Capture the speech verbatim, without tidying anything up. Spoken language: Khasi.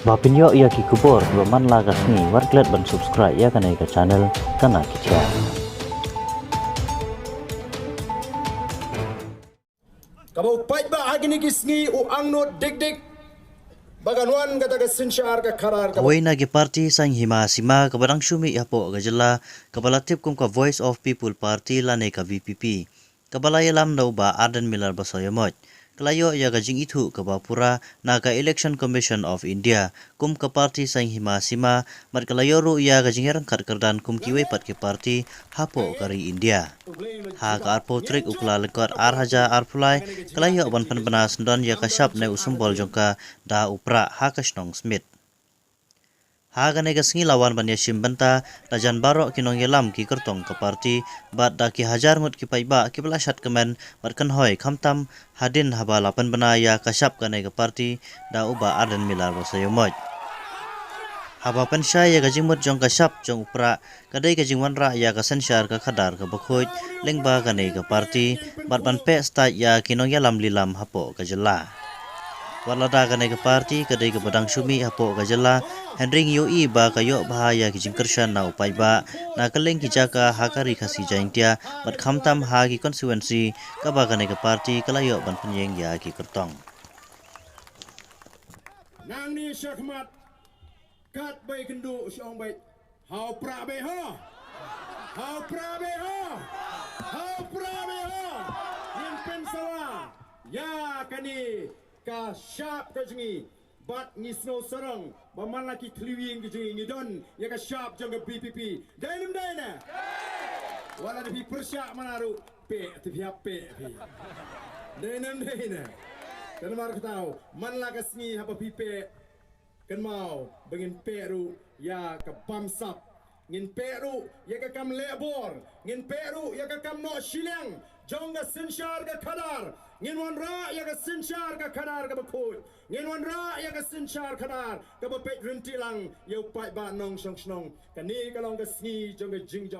Ba pynïoh ïa ki khubor kiba man la ka sngi, wat klet ban subscribe ïa kane ka channel Kana Ki Jia. Kaba u paidbah ha kine ki sngi u angnud dik dik ba kan wan kata ka synshar ka khadar kaba. Kawei na ki party saiñ hima sima kaba dang shu mih hapoh ka jylla kaba la tip kum ka Voice of People Party lane ka V P P, kaba la ïalam da u Bah Ardent Miller Basaiawmoit, ka la ïoh ïa ka jingithuh kaba pura na ka Election Commission of India kum ka party saiñ hima sima, bad ka la ïoh ruh ïa ka jingïaryngkat kyrdan kum kiwei pat ki party hapoh ka ri India. Ha ka arphew tarik u Kyllalyngkot ar hajar arphew lai, ka la ïoh ban pynbna syndon ïa ka shap ne u symbol jong ka da u prah ha ka shnong Smit. Ha kane ka sngi la wan ban ïashim bynta da jan baroh ki nongïalam ki kyrtong ka party, bad da ki hajar ngut ki paidbah kiba la shad kmen bad kynhoi, khamtam hadien haba la pynbna ïa ka shap kane ka party da u Bah Ardent Miller Basaiawmoit. Haba pynshai ïa ka jingmut jong ka shap jong u prah, ka dei ka jingwanrah ïa ka synshar ka khadar kaba khuid lyngba kane ka party, bad ban peh stait ïa ki nongïalam lilam hapoh ka jylla. Wat lada kane ka party ka dei kaba dang shu mih hapoh ka jylla, hynrei ngi ïohi ba ka ïoh bha ïa ki jingkyrshan na u paidbah na kylleng ki jaka ha ka ri Khasi Jaiñtia, bad khamtam ha ki constituency kaba kane ka party ka la ïoh ban pynïeng ïa ki kyrtong. Nangne shakhmat, kat ba ïakynduh sha ong beit, ha u prah beit ho. Ha u prah beit ho. Ha u prah beit ho. Ngin pynsawa ïa kane ka shap ka jong ngi, bad ngi sngew sarong ba man la ki thliew ïing ki jong ngi ngi don ïa ka shap jong ka V P P. Dei ne ym dei ne? Wat la da phi pyrshah man la ruh, peh te phi hap peh phi. Dei ne ym dei ne? Te namar kata, man la ka sngi haba phi peh, kynmaw ba ngin peh ruh ïa ka bamsap. Ngin peh ruh ïa ka kam leh bor. Ngin peh ruh ïa ka kam noh shiliang jong ka synshar ka khadar. Ngin wanrah ïa ka synshar ka khadar kaba khuid. Ngin wanrah ïa ka synshar khadar kaba peit ryntih lang ïa u paidbah nongshong shnong. Kane ka long ka sngi jong ka jingjop.